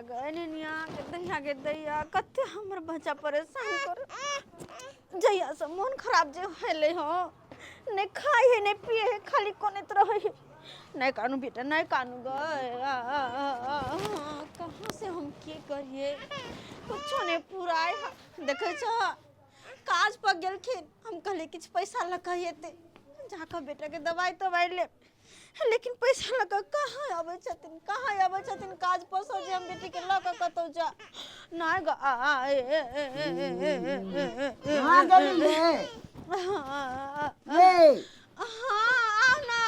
गे निनिया गे दैया गे दैया, कते हमर बच्चा परेशान कर। जहिया से मोन खराब जे होले हो, नहीं खाए है नहीं पिए है, खाली कोने रहे है। नहीं कानू बेटा, नहीं कानू गे। कहाँ से हम की करिए, कुछो नहीं पूरा है। देखे छो काज पर गेलखिन, हम कहले किछु पैसा लऽ कऽ एतै जाकऽ बेटाके दवाइ तवाइ लेब, लेकिन पैसा लऽ कऽ कहाँ अबै छथिन, कहाँ अबै छथिन काज पर से जे हम बेटीके लऽ कऽ कतहु जा। नहि ग आ आ, ए ए ए ए ए ए ए ए ए। कहाँ गेली रे? हाँ। ये। हाँ, आउ ना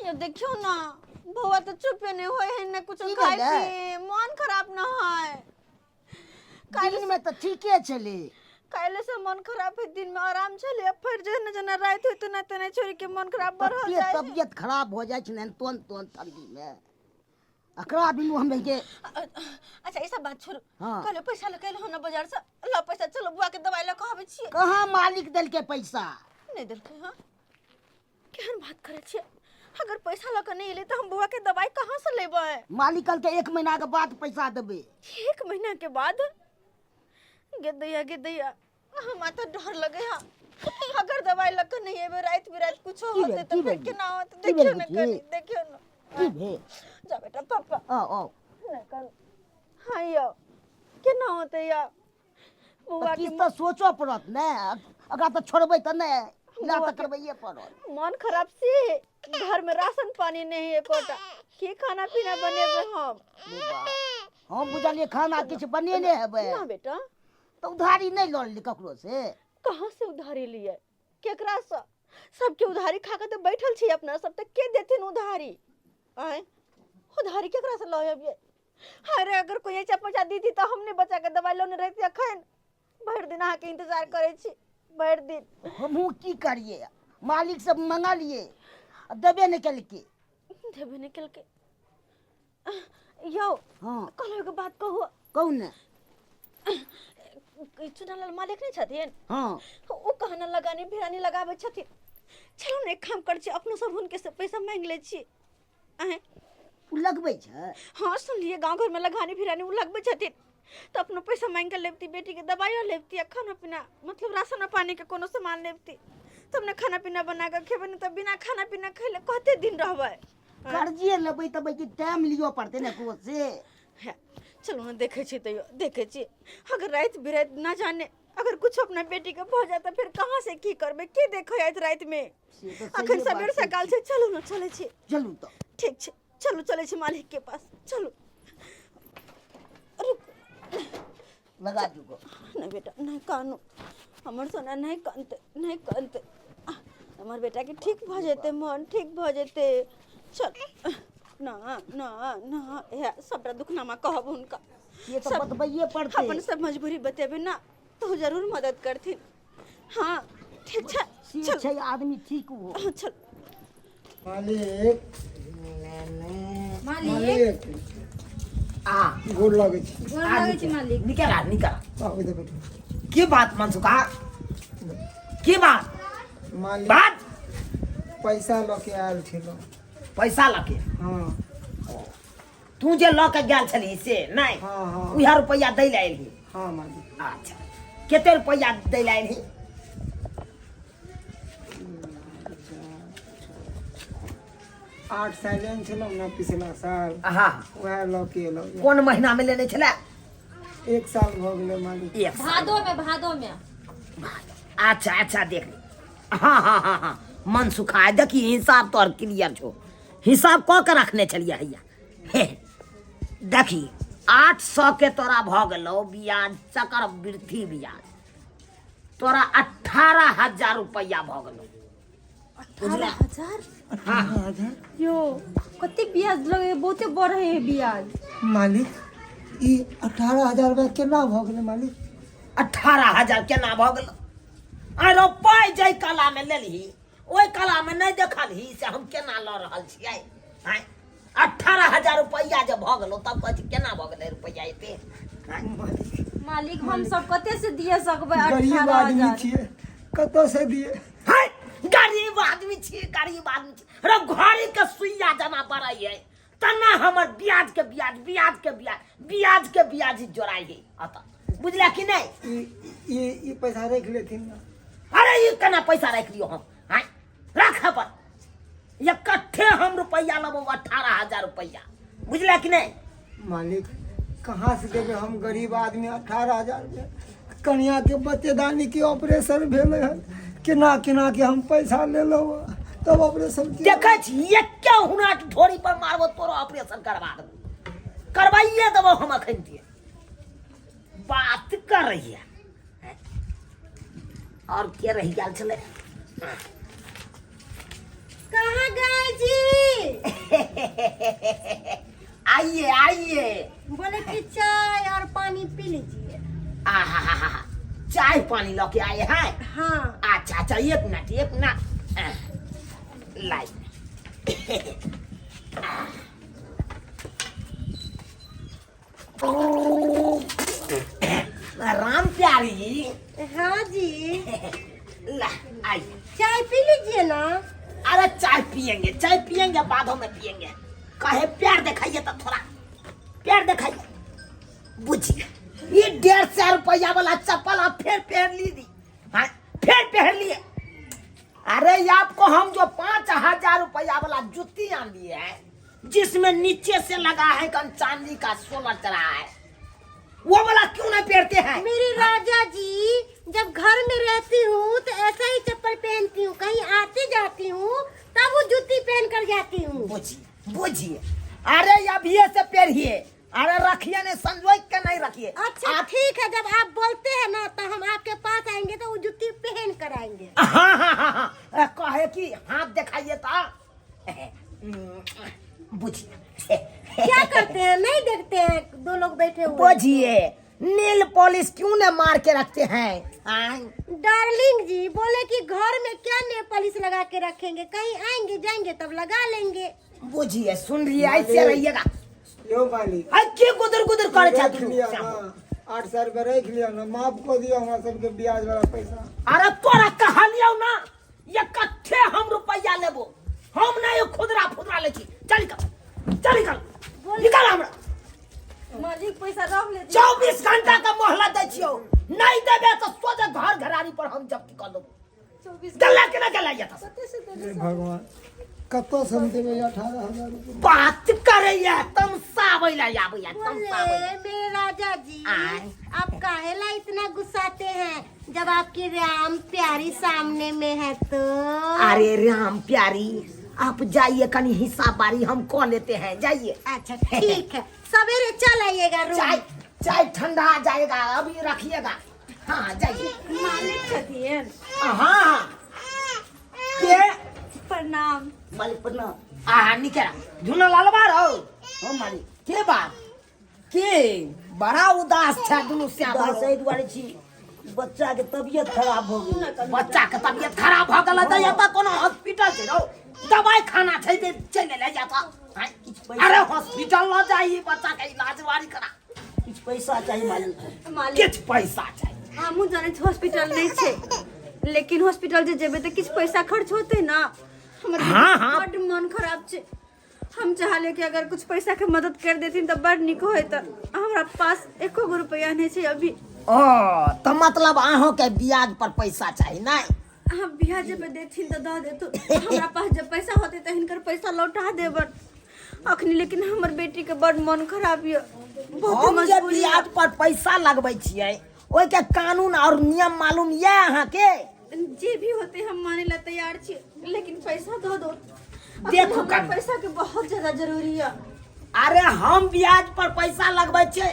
यो, देखियौ ना बौआ तऽ चुपे नहि होइ है, ने कुछो की खाइ भेलै? पी मन खराब न है। दिन में तऽ ठीके छलै। काल्हि से मन खराब है, दिन में आराम छलै, अब फिर जे ने जेना राति होय तेना तेना छोड़ि के मन खराब बढ़ल तते जाइ है। तबियत खराब हो जाइ छै ने तुरंत तुरंत ठंडी में, एकरा बिनु हम के। अच्छा ई सब बात छोड़ू। हाँ। कहले पैसा लऽ के एलहुँ ने बाजार से, ल पैसा, चलो बुआ के दवाई लऽ कऽ आबै छियै। कहाँ मालिक देलकै पैसा? नहि देलकै? हाँ, केहन बात करै छियै? अगर पैसा लऽ कऽ नहि एलै तऽ हम बौआ के दवाई कहाँ से लेबै? मालिक कहलकै 1 महीना के बाद पैसा देबै। 1 महीना के बाद? गे दैया गे दैया, हमरा तऽ डर लगे है, अगर दवाई लऽ कऽ नहि एबै, राति बिराति कुछो की भेल? होतै तऽ की फिर भेल? केना होतै? की देखियौ भेल ने बुच्ची? कनि देखियौ ने। की भेल? जा बेटा, पापा। आओ आओ। नहि कन, हाँ यौ, केना होतै यौ बौआ तऽ के? किछु तऽ सोचऽ पड़त ने, एकरा तऽ छोड़बै तऽ नहि, इलाज बौआ तऽ के करबैए पड़त। मन खराब से घर में राशन पानी नहीं है एकोटा, की खाना पीना बनेबै हम? रे बा, हम बुझलियै खाना किछु बनेने हेबै। ना बेटा। तऽ उधारी नहि लऽ लेली ककरो से? कहाँ से उधारी लिए, केकरा से? सबके उधारी खा के तऽ बैठल छी अपना सब, तऽ के देथिन उधारी? आँय, उधारी केकरा से लऽ अबियै? अरे अगर कोई ऐसा पैसा दीदी तऽ हम नहि बच्चा के दवाई लौने रहती। अखन भरि दिन अहाँके इंतजार करै छी, भरि दिन। हमहूँ की करियै, मालिक से मंगलियै आ देबे नहि केलकै। देबे नहि केलकै यौ? हँ। कहलहुँ एगो बात कहू। कहू ने। चुनालाल मालिक नहि छथिन? हँ। ओ कहना लगानी भिरानी लगाबै छथिन। चलू ने, एक काम करै छी, अपनो सब हुनके से पैसा मांगि लै छी। आँय? ओ लगबै छै? हाँ, सुनलियै गाँव घरमे लगानी भिरानी ओ लगबै छथिन, तऽ अपनो पैसा मांगि कऽ लेबती, बेटीके दबाइयो लेबती आ खाना पीना, मतलब राशन पानीके कोनो सामान लेबती, तब ने खाना पीना बना कऽ खेबै, नहि तऽ बिना खाना पीना खैले कते दिन रहबै? आँय? कर्जे लेबै तब कि टाइम लिअ पड़तै ने ककरो से। है, चलू ने, देखै छी, तैयो देखै छी, अगर राति बिराति ना जाने अगर कुछ अपना बेटी के भऽ जाए तऽ फिर कहाँ से की करबै, के देखै आइत रातिमे? से तऽ अखन सहिए बात सबेर छै। सकाल छै, चलू ने, चलै छी। चलू तऽ। ठीक छै, चलू, चलै छी मालिक के पास, चलू। रुक। लगा दियौ। नहि बेटा, नहि कानू, हमर सोना नहि कानतै, नहि कानतै। आह, हमर बेटाके ठीक भऽ जेतै, मन ठीक भऽ जेतै। चल ना ना ना, इएह सबटा दुखनामा कहब हुनका। से तऽ सब बतबैए पड़तै। अपन सब मजबूरी बतेबै ना तऽ ओ जरूर मदद करथिन। हाँ, ठीक छै। से चल। छै आदमी ठीक हो। हाँ, चल। मालिक। मालिक। मालिक। आ। गोर लगै छी। गोर लगै छी मालिक। निकल आ, निकल। आबू दे बैठू। की बात मनसुखा, की बात? मालिक। बात। पैसा लऽ के आयल छलहुँ। पैसा लऽ के? हाँ। तू जे लऽ के गेल छलही से नहि? हाँ, हाँ। उएह रुपैआ दै लए एलही? हाँ मालिक। अच्छा, कते रुपैआ दै लए एलही? 8 साल लेने छलहुँ ने पिछला साल। हाँ। वएह लऽ के एलहुँ। कोन महीना में लेने छलै? 1 साल भऽ गेलै मालिक। 1 साल। भादो में, भादो में। अच्छा अच्छा, देख ली। हाँ हाँ हाँ हाँ, मन सुखा, देखी हिसाब तोहर क्लियर छौ, हिसाब कऽ के रखने छलियै हैया। हे देखी, 800 के तोरा भऽ गेलौ ब्याज, चक्रवृद्धि ब्याज तोरा 18,000 रुपैआ भऽ गेलौ। 18,000? 18,000? यो, कते ब्याज लगे, बहुते बढ़े है ब्याज। मालिक, ई 18,000 रुपया केना भऽ गेलै मालिक? 18,000 केना भऽ गेलौ? आरो पाइ जाहि कलामे लेलही ओहि कलामे नहि देखलही से हम केना लऽ रहल छियै? आँय, 18,000 रुपैआ जे भऽ गेलौ तब कहै छी केना भऽ गेलै रुपैआ एते? आँय? मालिक, हम सब कते से दिए सकबै? गरीब 18 आदमी हजार छियै, कतऽ से दिए? है, गरीब आदमी छी, गरीब आदमी छी। रे, घड़ी के सुइया जेना बढ़ै है तना हमर ब्याज के ब्याज ब्याज के ब्याज ब्याज के ब्याज जोड़ाइ है अतः बुझला कि नहीं ई ई ई पैसा राखि लेथिन ना। अरे ये केना पैसा राखि लियो हम आँय राख अपन इकट्ठे हम रुपैआ लेबो 18,000 रुपैआ बुझला कि नहीं मालिक कहाँ से देबै हम गरीब आदमी 18,000 रुपया कनिया के बच्चेदानी के ऑपरेशन भेलै हन केना केना के हम पैसा लेलहुँ हँ, तब ऑपरेशन के देखै छी एके हुनाक ढोरी पर मारबो तोरो ऑपरेशन करवा देबो करवाइए देबो हम अखन के बात करैया और के रहि गेल छलै कहाँ गए जी आइए आइए बोले कि चाय और पानी पी लीजिए आहा चाय पानी लऽ के आए हैं हाँ अच्छा अच्छा एक मिनट एक मिनट लाई राम प्यारी हाँ जी ला आइए चाय पी लीजिए ना अरे चाय पियेंगे चाय पियेंगे बादों में पियेंगे कहे प्यार दिखाइए तो थोड़ा प्यार दिखाइए बुझिए ये 150 रुपया वाला चप्पल आप फिर पहन ली दी हाँ फिर पहन लिए अरे ये आपको हम जो 5,000 रुपया वाला जूती आन दिए हैं जिसमें नीचे से लगा है कम चांदी का सोलर चढ़ा है वो वाला क्यों नहीं पहनते हैं मेरे राजा जी जब घर में रहती हूँ तो ऐसा ही चप्पल पहनती हूँ कहीं आती जाती हूँ तब वो जूती पहन कर जाती हूँ बुझिए बुझिए अरे अभी से पहनिए अरे रखिए नहीं संजोग के नहीं रखिए अच्छा ठीक है जब आप बोलते हैं ना तो हम आपके पास आएंगे तो वो जूती पहन कर आएंगे हाँ हाँ हाँ हाँ कहे कि हाथ दिखाइए तो बुझिए क्या करते हैं नहीं देखते हैं दो लोग बैठे हुए बुझिए नील पॉलिश क्यों न मार के रखते हैं हाँ? डार्लिंग जी बोले कि घर में क्या नेल पॉलिश लगा के रखेंगे कहीं आएंगे जाएंगे तब लगा लेंगे बुझिए सुन रही ऐसे रहिएगा यौ मालिक आ के गुदर गुदर करे छा राखि लिअ ना 800 रुपया राखि लिअ ना माफ कऽ दिअ हमरा सबके ब्याज वाला पैसा अरे तोरा कहलियौ ना ये कट्ठे हम रुपया लेबो हम ना ये खुदरा फुदरा ले छी चल निकल चल निकल निकल हमरा मालिक पैसा रख ले 24 घंटा का मोहलत दै छियौ नहीं देबे तो सोझे घर घरारी पर हम जब्ती कर देबो 24 गल्ला के ना गल्ला ये कते से देबै हे भगवान कतऽसँ हम देबै 18,000 रुपया बात करैया तमसाबै ला आबैया तमसाबै बोले मेरे राजा जी आय। आप काहेला इतना गुस्साते हैं जब आपकी राम प्यारी सामने में है तो अरे राम प्यारी आप जाइए कहीं हिसाब बारी हम कह लेते हैं जाइए अच्छा ठीक है सवेरे चल आइएगा रूम चाय चाय ठंडा आ जाएगा अभी रखिएगा हाँ जाइए मालिक छथिन हाँ हाँ के प्रणाम मालिक प्रणाम आ निकला झुना लालबा रहो हाँ मालिक के बात के बड़ा उदास छै दुनू श्याम उदास एहि दुआरे छी बच्चा के तबियत खराब भऽ गेल बच्चा के तबियत खराब भऽ गेल तऽ एतऽ कोनो हॉस्पिटल छै रौ दवाई खाना छै जे चलि एलै एतऽ आँय? किछु पैसा अरे हॉस्पिटल लऽ जाइए बच्चा के इलाज वारी करा किछु पैसा चाही मालिक मालिक किछु पैसा चाही हमहूँ जानै छी हॉस्पिटल नहि छै लेकिन हॉस्पिटल जे जेबै तऽ किछु पैसा खर्च होतै ना हमर हाँ, हाँ। बड्ड मन खराब छै हम चाहले कि अगर कुछ पैसा के मदद कर देथिन तऽ बड़ नीक होइत हमरा पास एको गो रुपया नहीं छै अभी ओ तऽ मतलब अहूँके ब्याज पर पैसा चाही नहि अहाँ ब्याज पे देथिन तऽ दऽ देतू हमरा पास जब पैसा होतै तऽ हिनकर पैसा लौटा देबन अखनी लेकिन हमर बेटी के बड़ मन खराब यऽ बहुत हम जे मजबूरी ब्याज पर पैसा लगबै छियै ओहिके कानून और नियम मालूम यऽ अहाँके जे भी होते हम माने ला तैयार छी लेकिन पैसा दो दो अखन देखू हमरा कनी। पैसा के बहुत ज्यादा जरूरी है अरे हम ब्याज पर पैसा लगबै छियै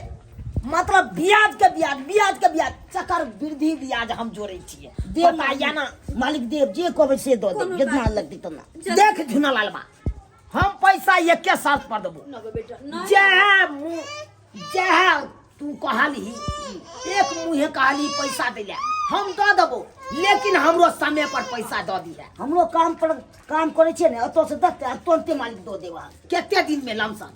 मतलब ब्याज के ब्याज ब्याज के ब्याज चक्र वृद्धि ब्याज हम जोड़ै छियै देव पता यऽ ना मालिक देव जे कहबै से दऽ देब कोनो जितना बात लगतै तना देख झुना लालबा हम पैसा एके शर्त पर देबो न गो बेटा न जह मुँह जह तू कहलही एक मुँहे कहली पैसा दै लए हम दऽ देबो लेकिन हमरो समय पर पैसा दऽ दिहे हमरो काम पर काम करै छियै ने ओतऽ से देतै आ तुरन्ते मालिक दऽ देब अहाँके कते दिन में लमसम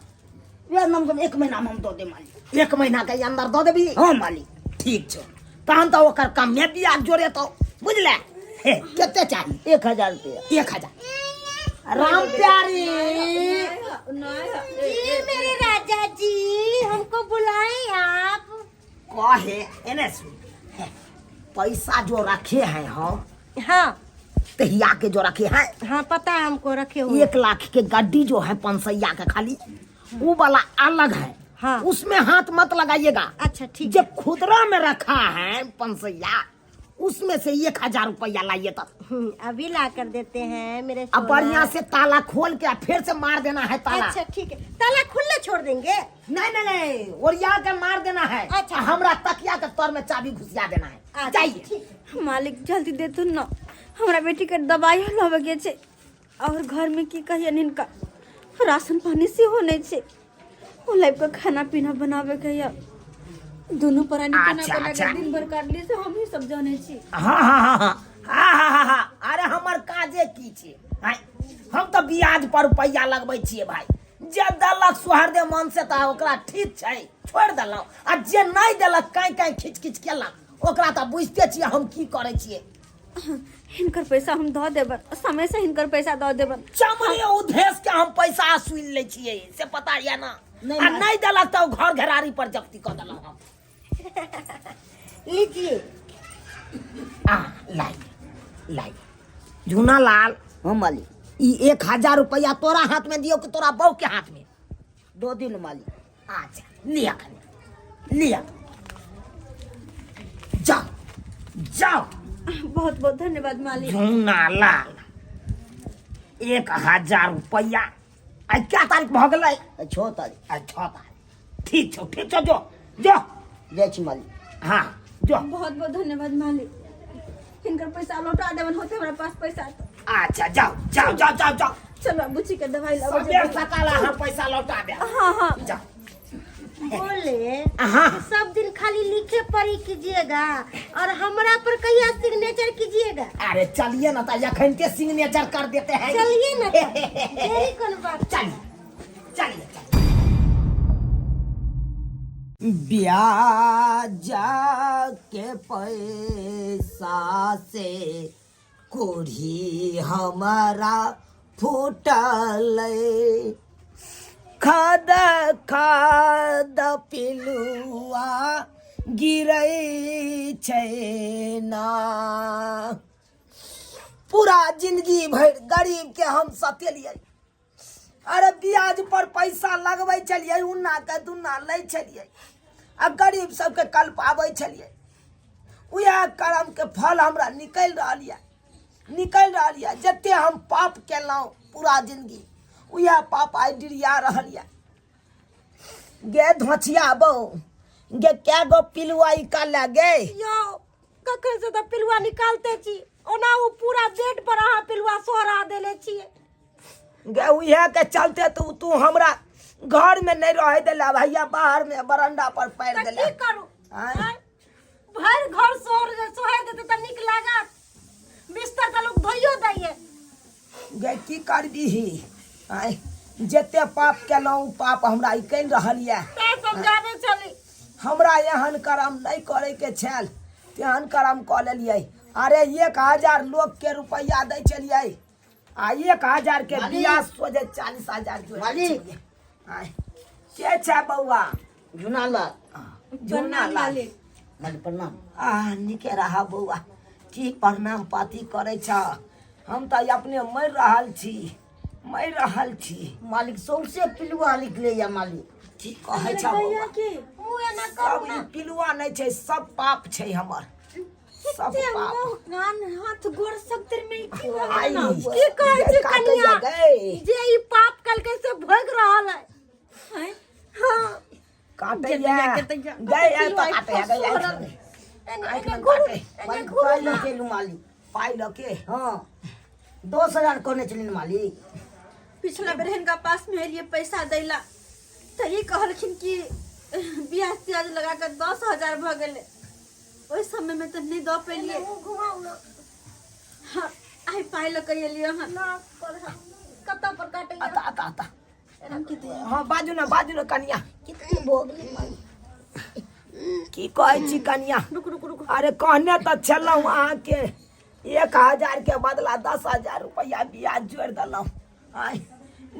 वएह लमसम एक महीनामे हम दऽ देब मालिक एक महीना के अंदर दऽ देबी हँ मालिक ठीक छौ तहन तऽ ओकर कमे ब्याज जोड़ेतौ बुझले हे कते चाही 1000 रुपया 1000 राम प्यारी। जी मेरे राजा जी, हमको बुलाए आप? कहे एने सुन, पैसा जो रखे हैं हम। हाँ। तहिया के जो रखे हैं। हाँ, पता है हमको, रखे हुए। 1 लाख के गड्डी जो है पंसैया का, खाली वो वाला अलग है। हाँ। उसमें हाथ मत लगाइएगा। अच्छा, ठीक। जो खुदरा में रखा है पंसैया, उसमें से 1000 रुपया लाइए तब। अभी ला कर देते हैं मेरे अब सोना। बढ़िया से ताला खोल के फिर से मार देना है ताला। अच्छा, ठीक है, ताला खुले छोड़ देंगे। नहीं नहीं नहीं, ओरिया के मार देना है। अच्छा। हमरा तकिया के तर में चाबी घुसिया देना है। अच्छा, जाइए। ठीक। मालिक, जल्दी दे तू न, हमरा बेटी के दवाई लाबे के छै और घर में की कहियन, हिनका राशन पानी सेहो नहि छै। ओ लाइफ के खाना पीना बनाबे के यऽ, दुनू प्राणी केना अच्छा, केना अच्छा। के दिन भर काटली से हमही सब जानै छी। हाँ हाँ हाँ हाँ हाँ हाँ हाँ हाँ अरे हमर काजे की छै? आँय, हम तऽ ब्याज पर रुपैआ लगबै छियै भाई। जे देलक सोहरदे मन से तऽ ओकरा ठीक छै, छोड़ि देलहुँ, आ जे नहि देलक, काँय काँय खिच खिच केलक, ओकरा तऽ बुझिते छियै हम की करै छियै। हिनकर पैसा हम दऽ देबन, समय से हिनकर पैसा दऽ देबन। चमड़ी उधेस के हम पैसा सुनि लै छियै, से पता यऽ ना? नहि, आ नहि देलक तऽ घर घेरारी पर जब्ती कऽ देलहुँ हम। लीजिए। आ लाई लाई झूना लाल। हाँ मालिक। ई 1000 रुपया तोरा हाथ में दियो कि तोरा बहू के हाथ में? दो दिन मालिक। अच्छा, लिया खाली लिया, जाओ जाओ। बहुत बहुत धन्यवाद मालिक। झूना लाल, 1000 रुपया। आइ क्या तारीख भऽ गेलै? 6 तारीख। आइ 6 तारीख। ठीक छौ, ठीक छौ, जो जो। जाइ छी मालिक। हाँ, जो। बहुत बहुत धन्यवाद मालिक, हिनकर पैसा लौटा देबन होते हमरा पास पैसा तो। अच्छा, जाओ जाओ जाओ जाओ जाओ। चलो, बुच्ची के दवाई लाबो। सबेर सकाल अहाँ पैसा लौटा दे। हाँ हाँ। जाओ। बोले हाँ। कि सब दिन खाली लिखे पढ़ी कीजिएगा और हमरा पर कहिया सिग्नेचर कीजिएगा? अरे चलिए ना, तो अखन के सिग्नेचर कर देते हैं। चलिए ना तब, देरी कौन बात? चलिए चलिए चलिए। ब्याज के पैसा से कोढ़ी हमारा फूटल, खद खद पिलुआ गिरै छै ना। पूरा जिंदगी भरि गरीब के हम सतेलियै। अरे ब्याज पर पैसा लगबै छलियै, उन्ना के दुन्ना लै छलियै आ गरीब सबके कल्पाबै छलियै। उएह कर्म के फल हमरा निकलि रहल यऽ, निकलि रहल यऽ। जते हम पाप केलहुँ पूरा जिंदगी, उएह पाप आइ डिरिया रहल यऽ। गे धोछिया बहू गे, कै गो पिलुआ निकाल गे? यौ, कखन से तऽ पिलुआ निकालते छी, ओना ओ पूरा बेड पर अहाँ पिलुआ सोहरा देले छियै। गे, उएह के चलते तू तू हमरा घर में नहीं रहे देला भैया, बाहर में बरंडा पर पैर तऽ देला। की करू? आँय? आँय? भरि घर सोहर सोहर देते तऽ नीक लागत? बिस्तर तऽ लोक धोइयो दैये। गे, की करबीही? आँय, जते पाप केलहुँ, ओ पाप हमरा निकलि रहल यऽ। तैं समझाबै छली। हमरा एहन कर्म नहि करैके छल, तेहन कर्म कऽ लेलियै। अरे 1000 लोकके रुपैआ दै छलियै आ 1000 के मालिक। बियाज सोझे 40,000 जोड़ि दै मालिक। छलियै। आँय, के छै बौआ? झुना लाल। झुना लाल। मालिक। मालिक, प्रणाम। आ निके रहा बौआ। की प्रणाम पाती करै छ? हम तऽ अपने मरि रहल छी, मरि रहल छी। मालिक, सौंसे पिलुआ निकले या मालिक। की कहै छ बौआ? के मुँह एना करू। सब ई पिलुआ नहि छै, सब पाप छै हमर, सब कते पाप। मुँह कान हाथ गोर सब तर में की भऽ आई, गेल ना? की कहै छी काटैया कनिया? गै। जे ई पाप कलकै से भोग रहल है। आँय? हाँ। काटैया के तैया। गै, आइ तऽ काटैया गै, आइ एने आँखि एने लग घुरू। काटे। एने मालिक, घुरू पाइ ना। लऽ के मालिक। पाइ लऽ के? हाँ, 10,000 कहने छलिन मालिक। पिछला बेर हिनका पास में एलियै पैसा दैला तऽ ई कहलखिन कि ब्याज त्याज लगा कऽ 10,000 भऽ गेलै। ओहि समय में तऽ नहि दऽ पेलियै। मुँह घुमाउ ना। हाँ, आइ पाइ लऽ कऽ एलियै हन। नाक पर कतऽ पर काटैया? आता आता आता। हाँ, बाजू ना, बाजू ना कनिया। कितने भोग ली मालिक। की कहै छी कनिया? रुक रुक रुक। अरे कहने तऽ छलहुँ अहाँके, 1000 के बदला 10,000 रुपैआ ब्याज जोड़ि देलहुँ। आय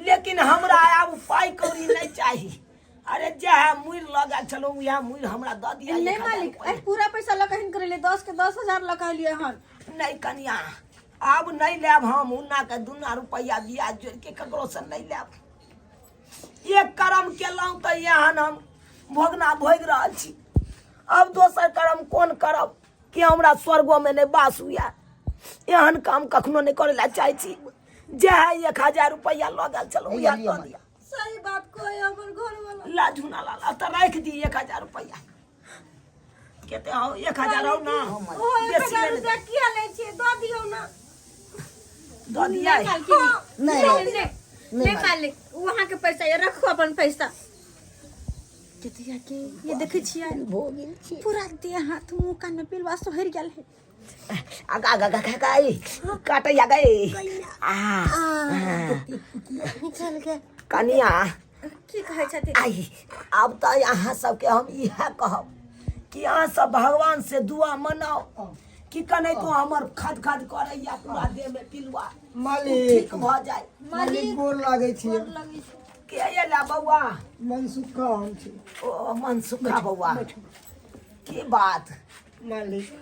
लेकिन हमरा आब पाइ कौड़ी नहि चाही। अरे जएह मुड़ि लऽ गेल छलहुँ उएह मुड़ि हमरा दऽ दिअ। नहीं 1000 मालिक, रुपैआ। अरे पूरा पैसा लऽ कऽ हिनकर लिए 10 के 10,000 लऽ कऽ एलियै हन। नहि कनिया, आब नहि लेब हम उन्ना के दुना रुपैआ ब्याज जोड़ि के ककरोसँ नहि लेब। एक कर्म केलहुँ तऽ एहन हम भोगना भोगि रहल छी, आब दोसर कर्म कोन करब कि हमरा स्वर्गोमे नहि वास हुए। एहन काम कखनो नहि करै लए चाहै छी। जे है 1000 रुपैआ लऽ गेल छलहुँ उएह दऽ दिअ। सही बात कहै हमर घरवाला। ला झूना लाला तऽ राखि दी 1000 रुपैआ। कते हौ 1000 हौ ना? ओ एक बेसी हजार नहि रुपैआ किया लै छियै, दऽ दियौ ना। दऽ दियै। नहि नहीं नहीं मालिक, ओ अहाँके पैसा ये रखू अपन पैसा। केतिया के ये देखै छियै भऽ गेल छै पूरा देह हाथ मुँह कान में पिलवा सोहरि गेल है। आगा आगा आगा आगा काटैया गई। आ निकल गया। कनिया की कहै छथिन? आई आब तऽ अहाँ सबके हम इएह कहब कि अहाँ सब भगवान से दुआ मनाओ कि कने तो हमर खद खद करैया पूरा देह में पिलुआ मालिक ठीक भऽ जाय। मालिक गोर लागै छी। के अयला बौआ? मनसुखा हम छी। ओ मनसुखा बौआ, की बात? मालिक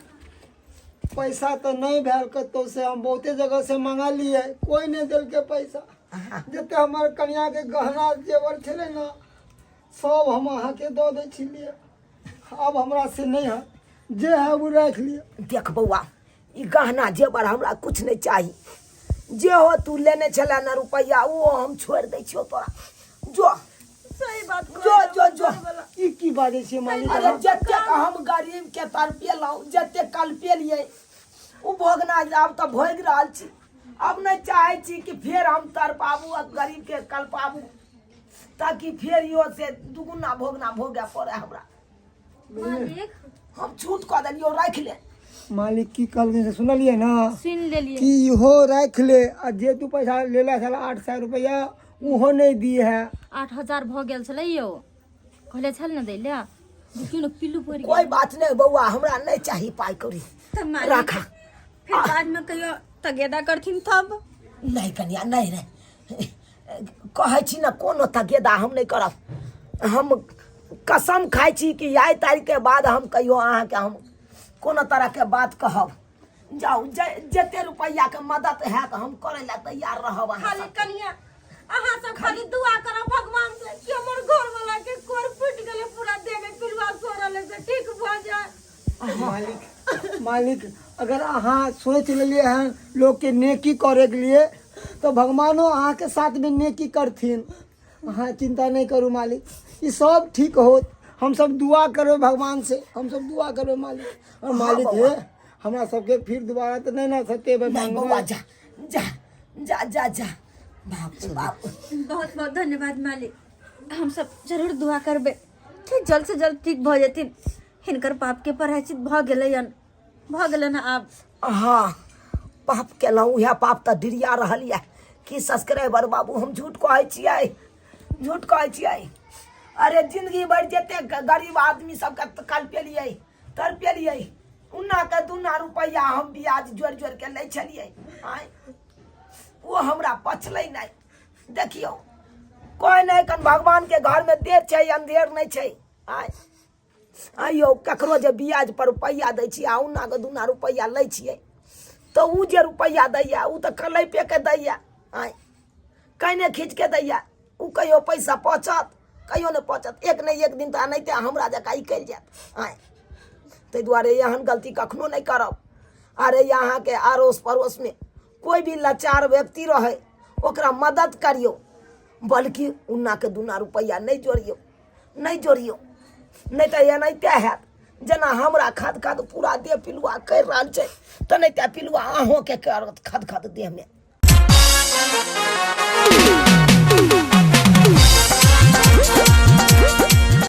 पैसा तऽ नहि भेल कतहु से, हम बहुते जगह से मंगलियै, कोइ नहि देलकै पैसा। जते हमर कनियाके गहना जेवर छलै ने सब हम अहाँके दऽ दै छलियै, आब हमरा से नहि है, जे है ओ राखि लिअ। देख बौआ, ई गहना जेवर हमरा कुछ नहि चाही। जे हो तू लेने छले ने रुपैआ ओ हम छोड़ि दै छियौ तोरा। जो सही बात जो जो जो। ई की बाजै छियै मालिक? अरे जतेक हम गरीब के तड़पेलहुँ, जतेक कलपेलियै ओ भोगना आब तऽ भोगि रहल छी। अब नहि चाहै छी कि फेर हम तड़पाबू आ गरीब के कलपाबू, ताकि फेर इहो से दुगुना भोगना भोगय पड़े हमरा। मालिक हम छूट कऽ देलियौ, राखि ले। मालिक की कहलखिन से सुनलियै ना? सुनि लेलियै। कि इहो राखि ले आ जे तू पैसा लेला छला 800 रुपैआ ओहो नहि दिए है। 8000 भऽ गेल छलै यौ, कहले छल ने दै लए। देखियौ ने पिल्लू पड़ि गेल। कोई बात नहीं बौआ, हमरा नहीं चाहिए पाई कौड़ी, तऽ मालिक राखा। फिर बाद में कहियो तगेदा करथिन तब? नहीं कनिया, नहीं नहीं, कहै छी ने कोनो तगेदा हम नहीं करब। हम कसम खाइ छी कि आइ तारीख के बाद हम कहियो अहाँके हम कोनो तरह के बात कहब। जाउ, जते रुपैआ के मदद हैत हम करै लए तैयार रहब। अहाँ खाली सब कनिया अहाँ सब खाली दुआ करब भगवान से कि हमर घर वाला के कोर फूटि गेलै, पूरा देह में पिलुआ सड़ल है, से ठीक भऽ जाय। मालिक मालिक अगर अहाँ सोचि लेलियै हन लोकके नेकी करैके लिए तऽ भगवानो अहाँके साथमे नेकी करथिन। अहाँ चिंता नहि करू मालिक, ई सब ठीक होत। हम सब दुआ करबै भगवान से, हम सब दुआ करबै मालिक। और मालिक हे हमरा सबके फिर दोबारा तऽ नहि ने सतेबै। नहीं बौआ, जा जा जा जा जा, बाप रे बाप। बहुत बहुत धन्यवाद मालिक, हम सब जरूर दुआ करबै कि जल्द से जल्द ठीक भऽ जेथिन। हिनकर पाप के प्रायश्चित भऽ गेलै हन, भऽ गेलै हन आब। हाँ पाप केलहुँ, उएह पाप तऽ डिरिया रहल यऽ। की सब्सक्राइबर बाबू, हम झूठ कहै छियै? झूठ कहै छियै? अरे जिंदगी भरि जते गरीब आदमी सबके कलपेलियै तड़पेलियै, उन्ना के दुना रुपैआ हम ब्याज जोड़ि जोड़ि के लै छलियै, आँय ओ हमरा पचलै नहि। देखियौ कोइ नहि, कन भगवान के घर में देर छै अंधेर नहि छै। आँय आइयो ककरो जे ब्याज पर रुपैआ दै छियै आ उन्ना के दुना रुपैआ लै छियै तऽ ओ जे रुपैआ दैया ओ तऽ कलैपे के दैया, आँय कने खींच के दैया। ओ कहियो पैसा पचत? कहियो नहि पचत। एक नहि एक दिन तऽ एनाहिते हमरा जकाँ ई करि जायत। आँय ताहि दुआरे एहन गलती कखनो नहि करब। अरे अहाँके अड़ोस पड़ोसमे कोइ भी लाचार व्यक्ति रहै ओकरा मदद करियौ, बल्कि उन्नाके दुना रुपैआ नहि जोड़ियौ, नहि जोड़ियौ, नहि तऽ एनाहिते हैत जेना हमरा खद खद पूरा देह पिलुआ करि रहल छै तेनाहिते पिलुआ अहूँके करत खद खद देहमे।